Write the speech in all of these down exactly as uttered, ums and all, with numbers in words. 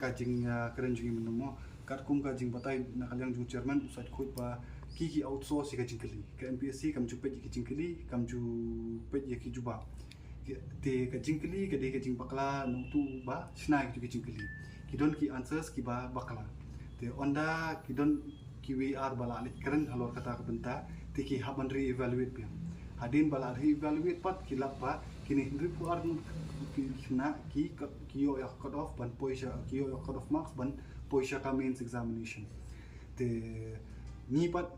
Ka jingkren jong ngi mynno mo, katkum ka jingbatai na ka liang jong u chairman u Said Khuid ba ki ki outsource ïa ka jingkylli. Ka M P S C kam ju peit ïa ki jingkylli, kam ju peit ïa ki jubab. Te ka jingkylli ka dei ka jingbakla na uto uba shna ïa kito ki jingkylli. Ki don ki answers kiba bakla. Te ynda ki don kiwei ar ba la leit kren halor kata ka bynta, te ki hap ban re-evaluate biang. Hadien ba la re-evaluate pat ki lap ba kine hynriewphew ar ngut ki khynnah ki cut, ki ïoh ïa ka cut off ban poi sha, ki ïoh ïa ka cut off marks ban poi sha ka mains examination. Te ngi pat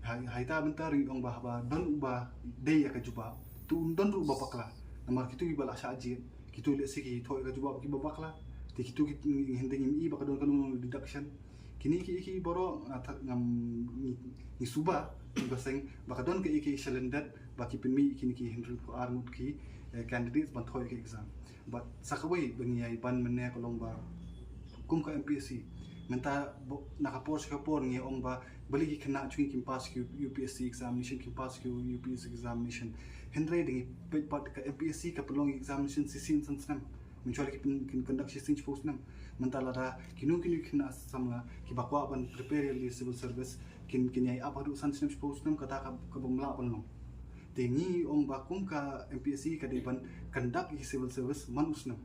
ha, ha ita bynta ruh ngi ong ba haba don uba dei ïa ka jubab, te un don ruh uba bakla. Namar kito kiba la shah jied, kito lehse ki thoh ïa ka jubab kiba bakla. Te kito ki, ngi hynrei ngim i ba ka don kano kano deduction. Kine ki, ki baroh nga tha-, ngam, ngi, ngi suba, ngi ba seng ba ka don ka, ki shalyndet ba ki pynmih kine ki hynriewphew ar ngut ki, eh, candidates ban thoh ïa ka exam. But sa kawei ba ngi ïai ban mynne ka long ba kum ka M P S C mynta bo-, na ka por sha ka por ngi ong ba balei ki khynnah jong ngi kim pass ki U P S C examination, kim pass ki U P S C examination. Hynrei da ngi peit pat ka M P S C ka pynlong examination shisien san snem. Mynshwa ki pyn, kin conduct shisien shiphew snem. Mynta lada kino kino ki khynnah samla kiba kwah ban prepare ïa la civil service kin, kin ïai ap haduh san snem shiphew snem, kata ka, ka bym lah ban long. Te ngi ong ba kum ka M P S C ka dei ban conduct ïa ki civil service man u snem.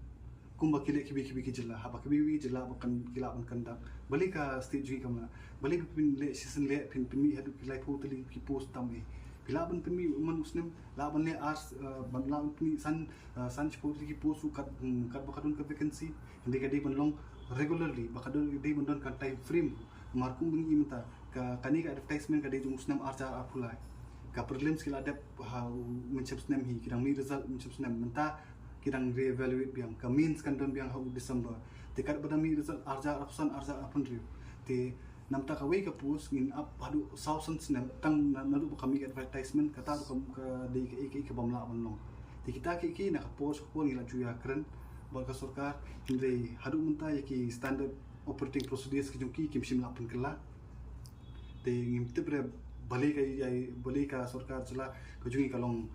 Kumba ki leh kiwei kiwei ki jylla, haba kiwei kiwei ki jylla ba kan, ki lah ban conduct. Balei ka state jong ngi kam lah? Balei phin leh shisien leh, phin pynmih haduh ki laiphew tylli ki post tam eh? Phi lah ban pynmih man u snem, lah ban leh ar, eh, ban lah ban pynmih san, eh, san shiphew tylli ki post ruh kat, hmm, katba ka don ka vacancy. Hynrei ka dei ban long regularly, ba ka don, dei ban don ka time frame. Namar kum ba ngi i mynta, ka, kane ka advertisement ka dei jong u snem ar hajar arphew lai. Ka prelims ki la dep ha u mynshem snem hi, ki dang mih result mynshem snem. Mynta ki dang re-evaluate biang, ka mains kan don biang ha u December. Te katba dang mih result ar hajar arphew san, ar hajar arphew hynriew. Te namar kawei ka post ngin ap haduh saw san snem tang na, naduh ba ka mih advertisement, kata ruh ka, ka dei ka, ka, ka bym lah ban long. Te kita ki, ki na ka por sha ka por ngi la ju ïakren bad ka sorkar, hynrei haduh mynta ïa ki standard operating procedures ki jong ki kim shym la pynkylla. Te ngim tip re balei ka, ïa, balei ka sorkar jylla ka jong ngi ka long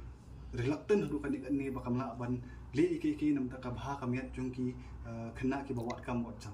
reluctant haduh katne katne ba kam lah ban leh ïa ki, ki namar ka bha ka miat jong ki, eh, khynnah kiba wad kam wad jam.